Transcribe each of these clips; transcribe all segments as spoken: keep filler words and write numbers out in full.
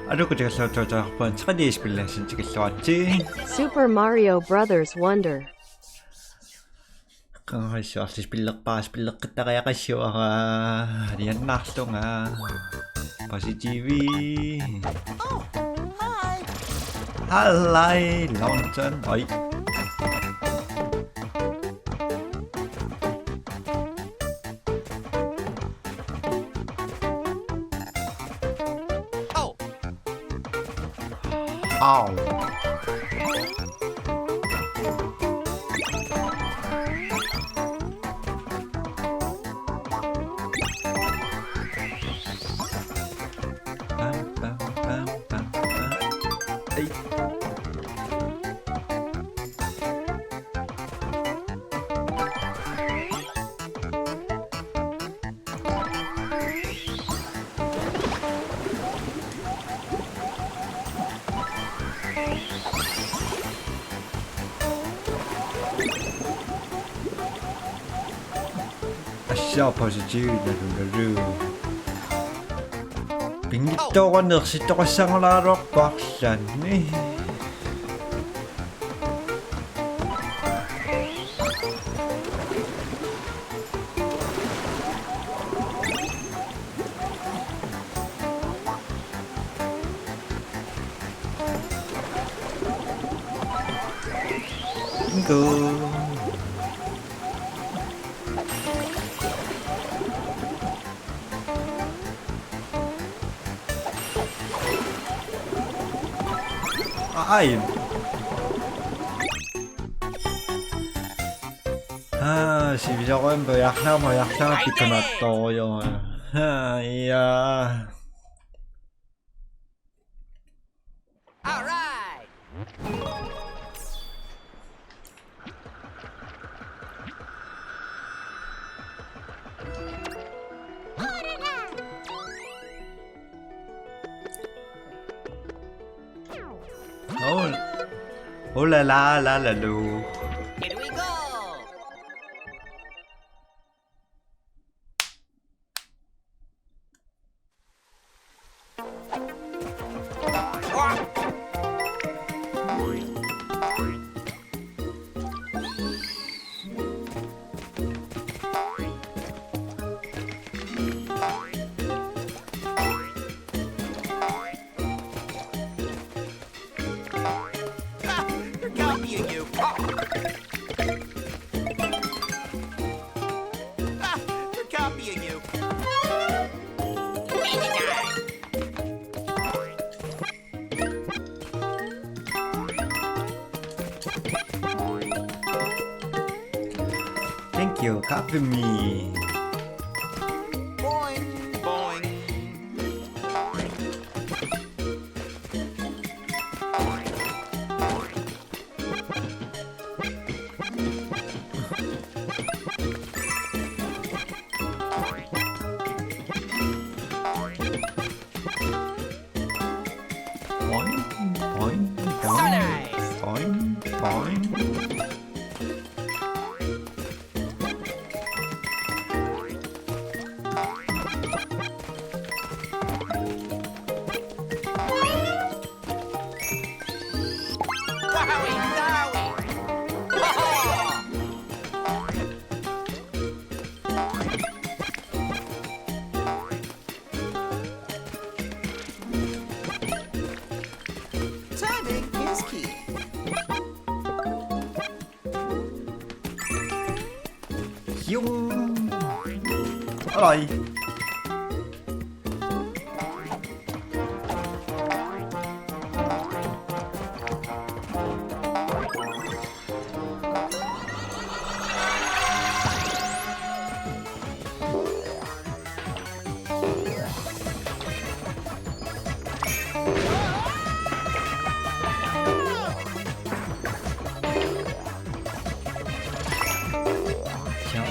Aluku tigalluartuutaarpuan tiqiliis pillaassin tikilluaritsi. Super Mario Brothers Wonder. Qangarissuarli spillerpaa spillerqittariaqassuara aliannaarlunga. Positivi. Oh, hi. Hallai, long time. Oi. Au. Pam, pam, pam, pam, pam. Ei. Assaap positiivit nalunaluu. Pinngitsoorani ersittoqassanngorluarparlanni. Bingo. Ai. Ah, sivisorujummik ujarlerma ujarlerma pikkunartorujussuuvoq. Ah, ja. All right. Oh. Oh la la la la loo. Here we go. Copying you. Copying you. Thank you, copy me. Boing, boing. Boing, boing, boing, boing, boing. Timing is key. Jung. Alai. Yum.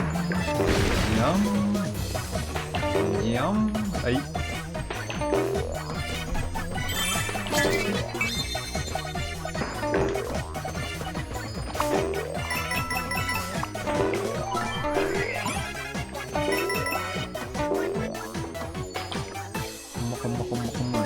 Yum. Yum. Ai. Qumma, qumma, qumma, qumma.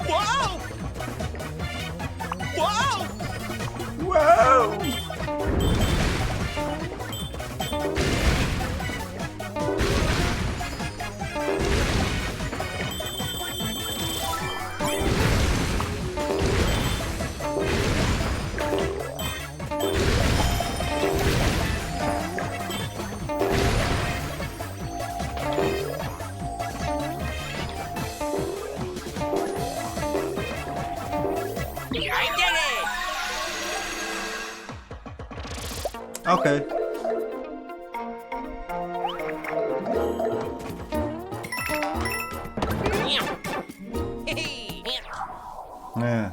Wow! Wow! Wow! I did it! Okay. Yeah.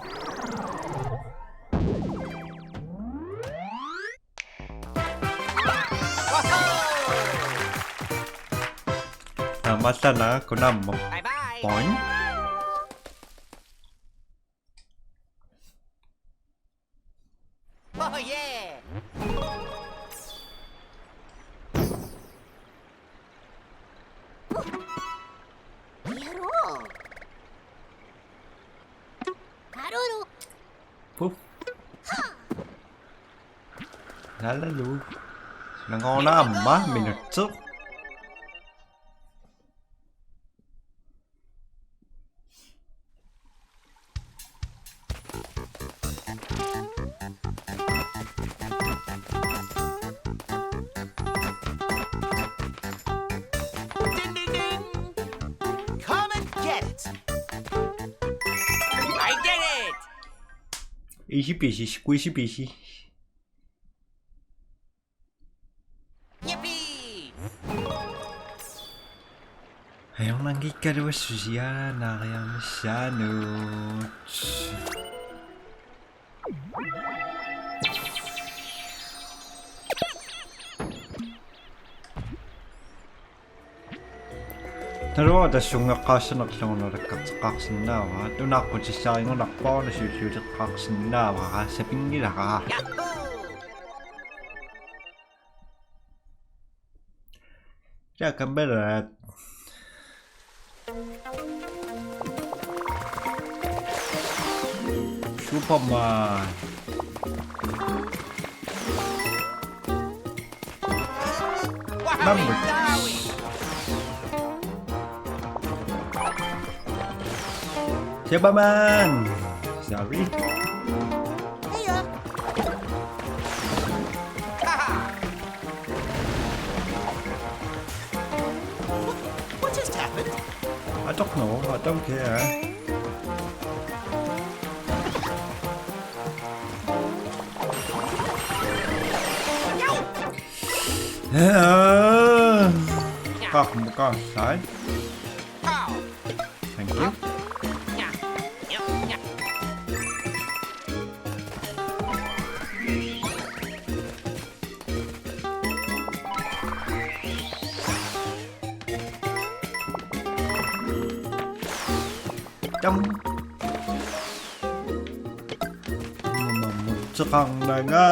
Taamaallaat kunaamma. Bye bye. Boing. Oh yeah. Karuru. Puh. Lalalu. Nangoona amma minutsu. Ding, ding, ding. Come and get it. I did it. Easy peasy, squeezy peasy. Yippee! Ajornanngikkaluassusia naariarnissaanut. Naluara tassunga eqqaassanerlugu nalakkarteqqaarsinnaavara, tunaqqutissarigunarpoq, siulliuteqqaarsinnaavara, sapinngilara. Ja, kamberat. Superman. Mammut. Superman. Sorry. Hey up. What just happened? I don't know. I don't care. Qaqmukaasai. Thank you. Tam. Mamutseqarnanga.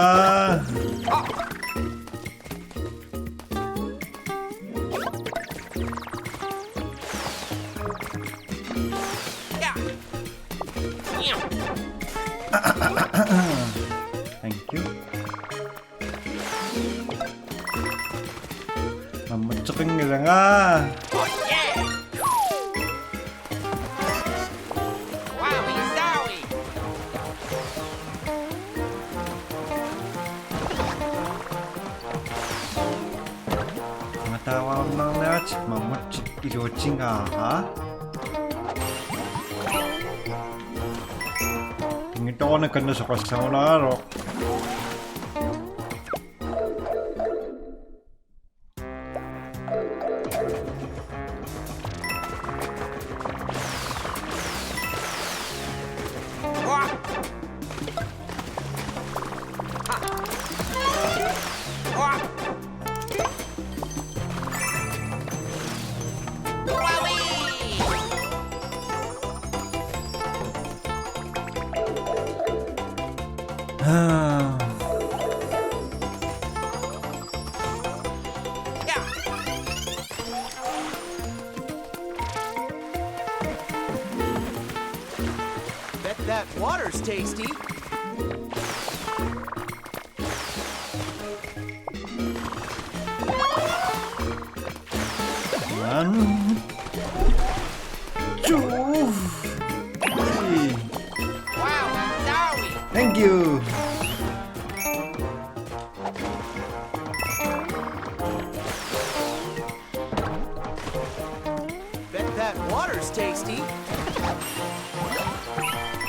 Thank you. Mamutseqanngilanga. Angataarnarniarit mammut iluatsingaara. Inngitsoorani kanna soqassagunaraluaq. That water's tasty. One, two, three. Wow, sorry. Thank you. Bet that water's tasty.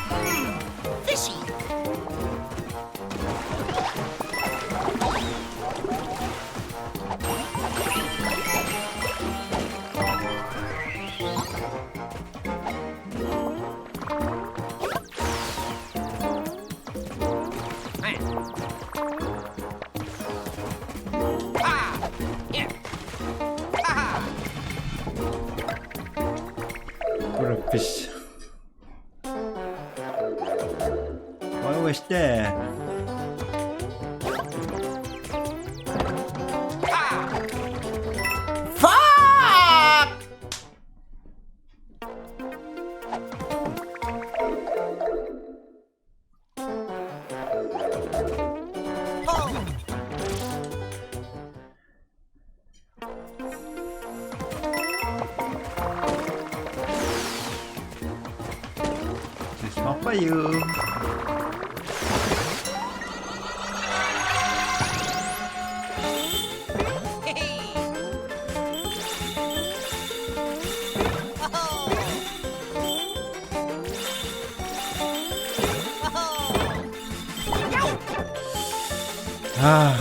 Mm, fishy. Pura pis. What was that? Fuck! This one for you. Ah.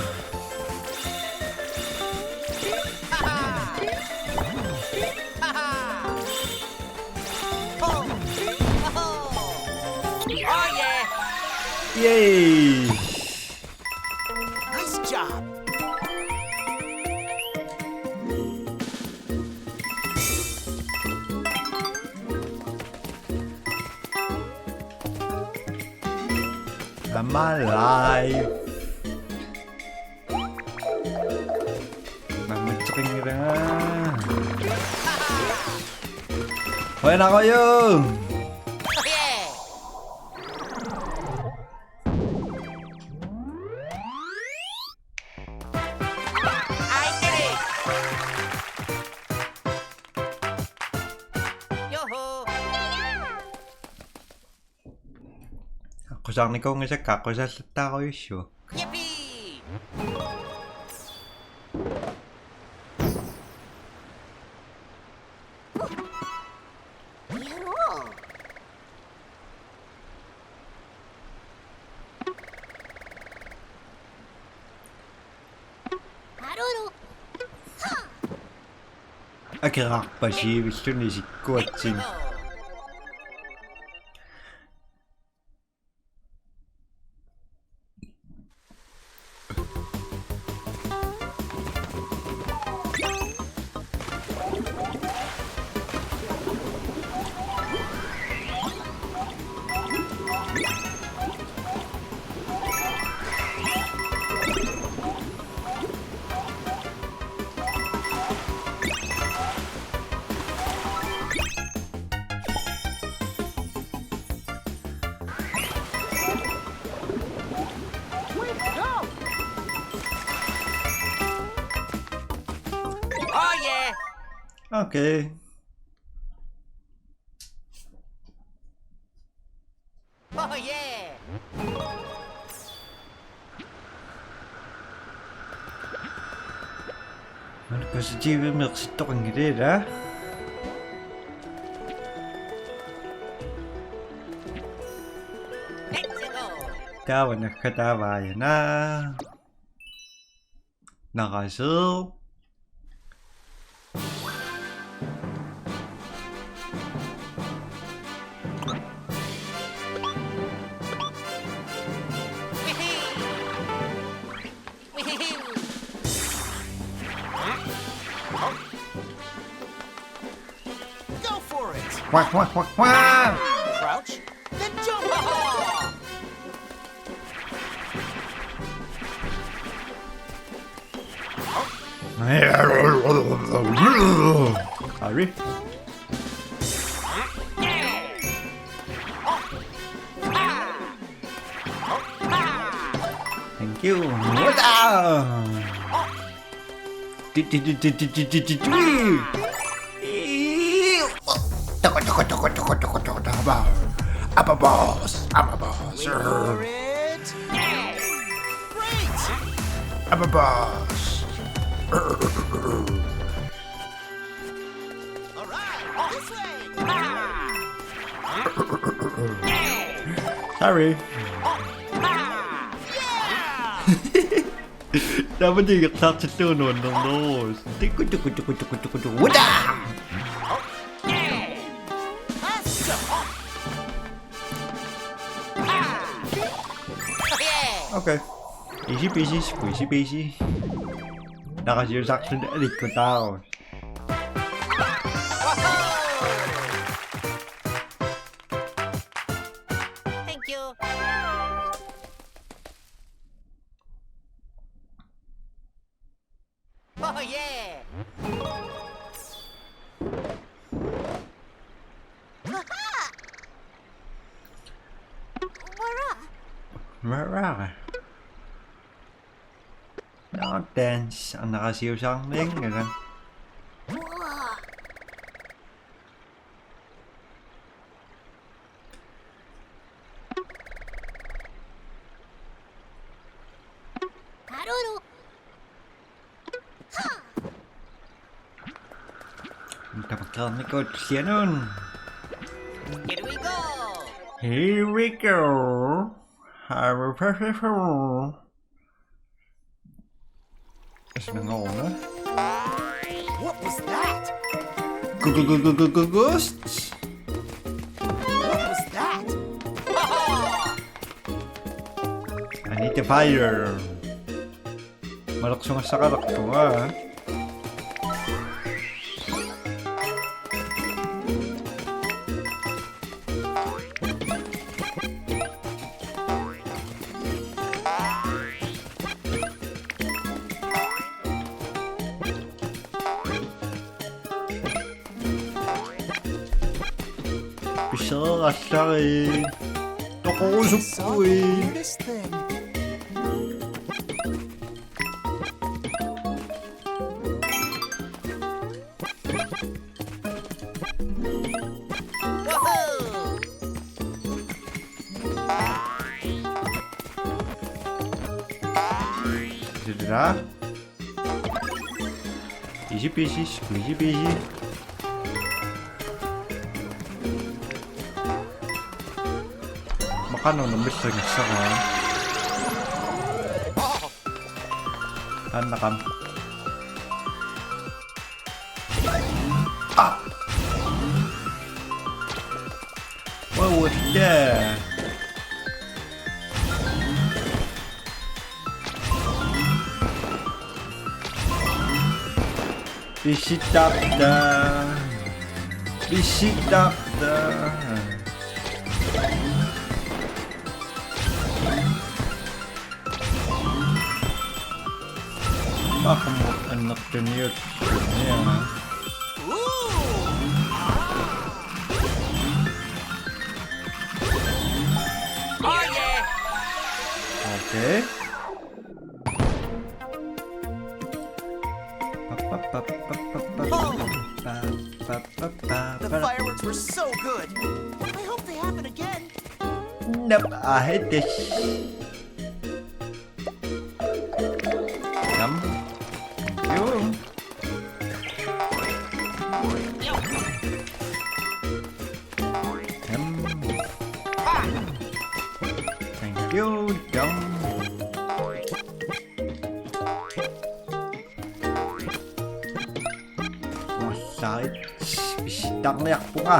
Yay! Nice job. I'm alive. Mammatseqanngilanga. Qujanaq. Aqqusaarnikuunngisakka aqqusaallattaarujussuaq. Yippee! Akerarpasiivilluni isikkuatsinni. Oh yeah. Okay. Oh yeah. Mana positiivimik ersittoqanngilaq, ilaa? Taava naggataavaa, aajuna. Naraseeq. Go for it! Quack, quack, quack, quack! Crouch, then jump! Are we? What? Toko, toko, toko, toko, toko, toko, toko. I'm a boss. I'm a boss. I'm a boss. Sorry. Taamani ingerlaartillugu nuannernerus. Tikku, tikku, tikku, tikku, tikku, tikku. Uta! Okay. Easy peasy, squeezy peasy. Naqasiusarluni alikkutaarus. Thank you. Oh yeah. Mara. No dance, anaqasiusarnianngilaq. Karuru. Tapakkaarnikuuvoq sianun. Here we go. Here we go. Have a perfect. It's been going. What was that? Ghosts. What was that? I need the fire. Malersugassaqalerpunga. Pissereerallari. Toqorusukkuit. Easy peasy, squeezy peasy. Maqanuna missangassara. Annaqam. Ah! What was that? Pisitaqtaa. Pisitaqtaa. Maqamu annertuniut. Okay. The fireworks were so good. I hope they happen again. Nope, I hate this. Yum. Thank you. Yum. Thank you, yum. Uallarit pisittarniarpunga.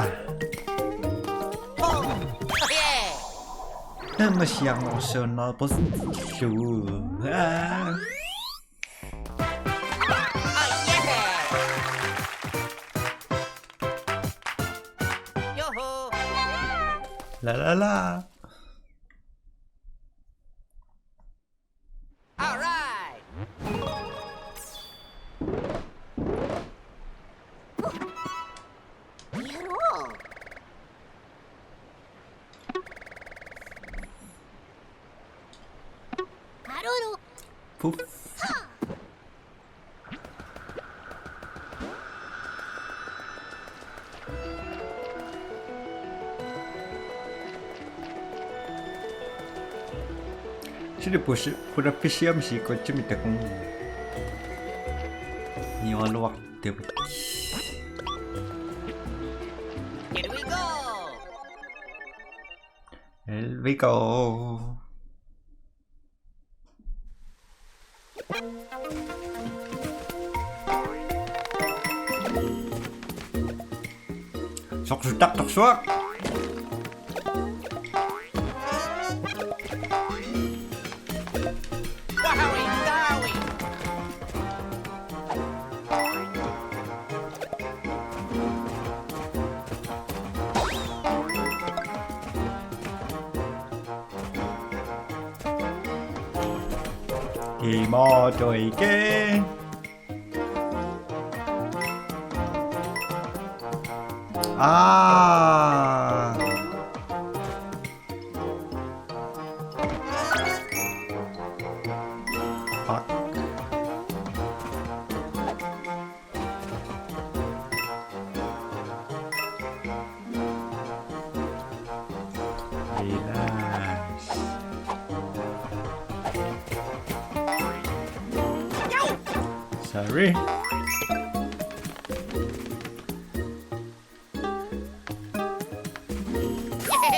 Taamasiarnersuunnerpus illu. Aa. La la la. All right. Karuru. Suli pus-, pulaffissiamik sequensimik takunngilagut. Niualuartavut. Here we go. Here we go. Soqsutaq torsuaq. Imaattoq ikke. Aa. Fuck. Relax. Sorry.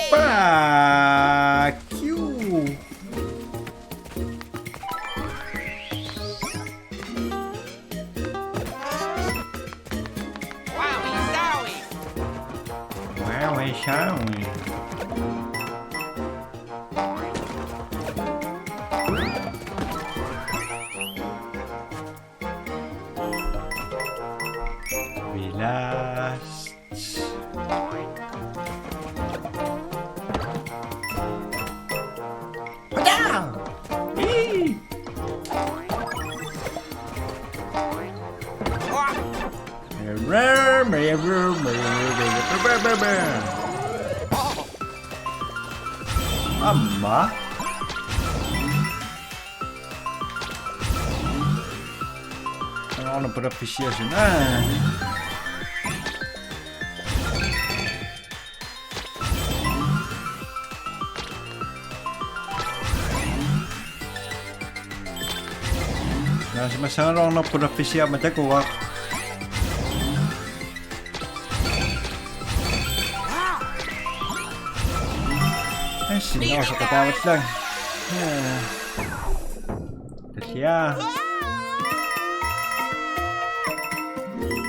Fuck you. Wowie zowie. Wowie zowie. Relax. Amma. Aana pulaffissiasut. Aa. Naasimassagaluarnerput pulaffissiaq takuara. Assinnaasaqataavallaaq. Tassa.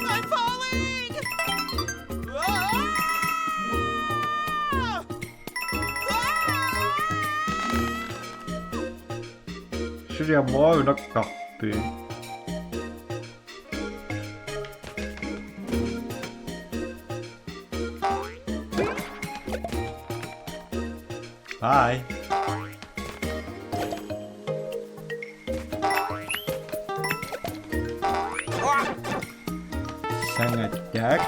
I'm falling! Suli aamma unakkarpi. Bye. Sangattaaq.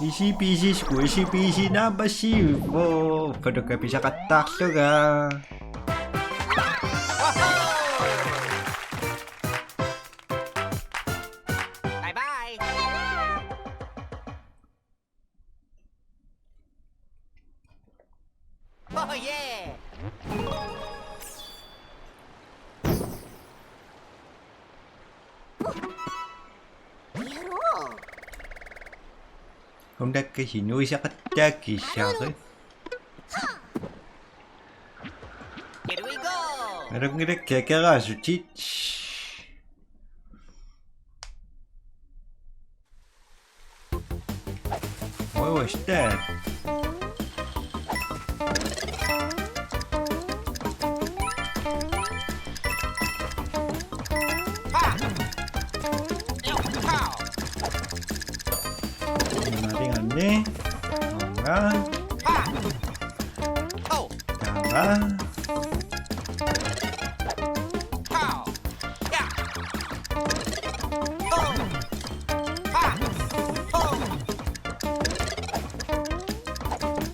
Easy peasy squishy peasy number zero. Fotoka pisaqattaarlunga. Bye bye. Oh yeah. Undakkasi nuisaqattaakkiissaarit. Here we go. Nalunngilakka keraasutit. What was that? Naringanni. Manga.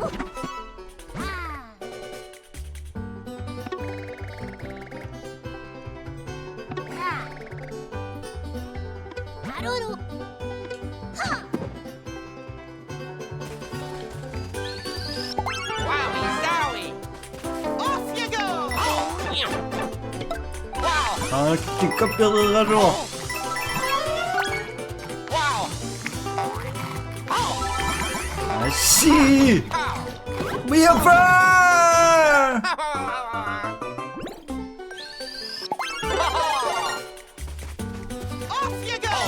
Wow, Zoe! Off you go! Oh, yeah. Wow! Aa, tikka pereeralo. Wow! Oh! Asi! Wow! Mia far! Off you go!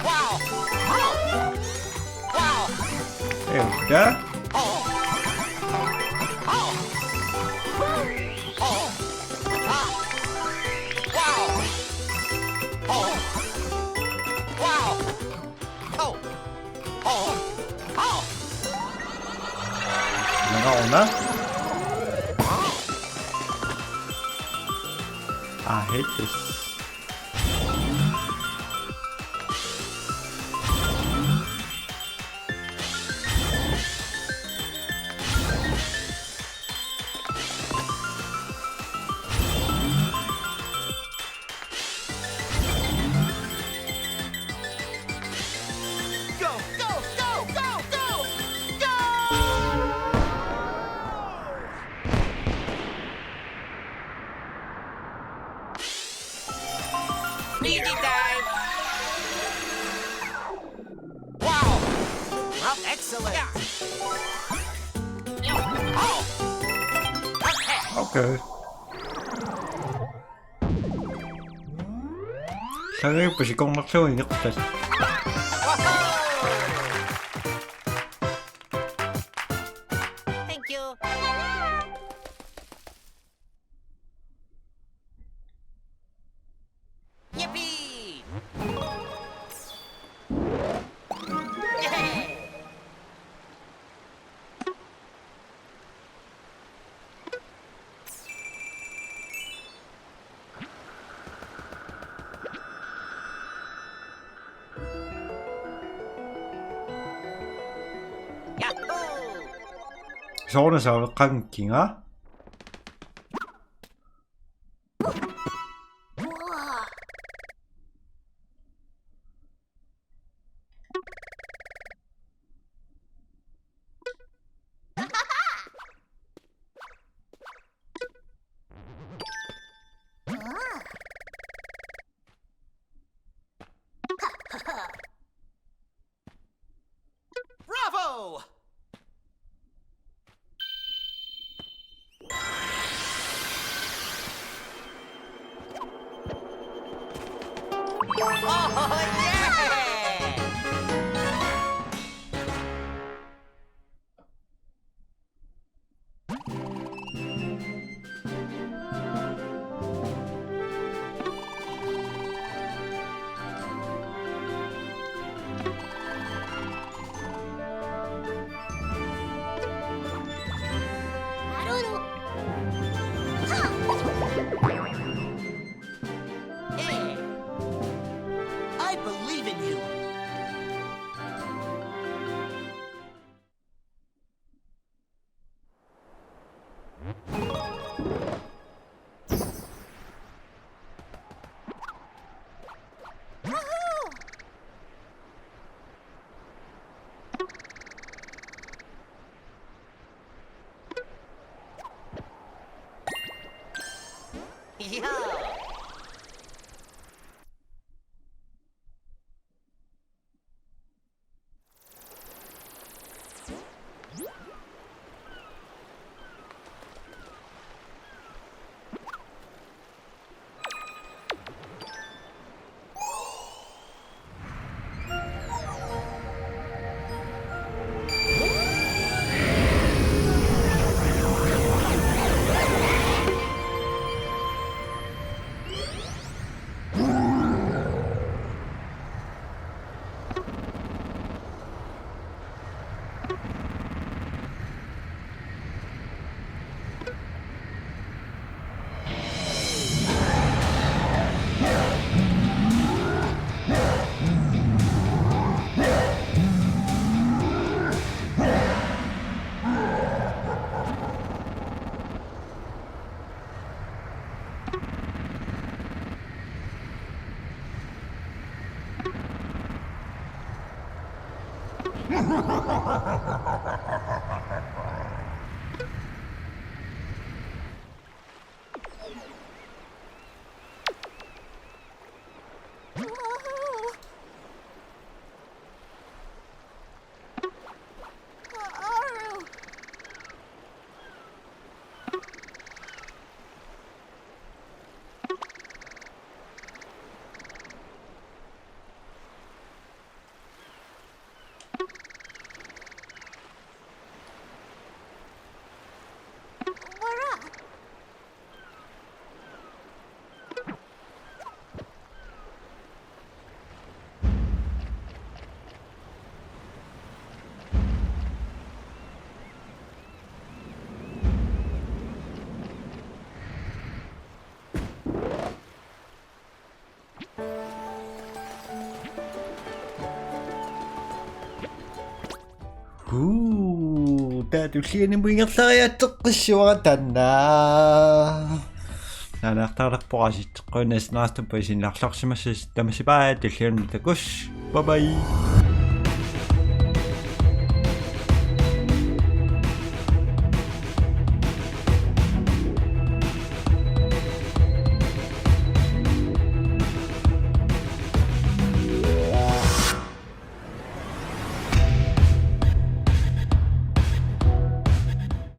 Wow! Wow! There we go. Naga ona. I hate this. Go, go, go, go, go! Go! Speedy dive! Wow! Well, excellent! Yeah. Oh! Okay. Okay. Sagaippa sikornarlugu ingertat. Thank you. Yippee! Yahoo! Soorunami saaveqqaanngikkikka. Bravo! Oh, yeah! I believe in you. Huu, taava tullianut ingerlariaateqqissavara taanna. Naanaartariaqarpoq, aasiit eqquinnassanaartuppa isiginnaarluarsimassasi, tamassi bye, tullianut takuss. Bye bye.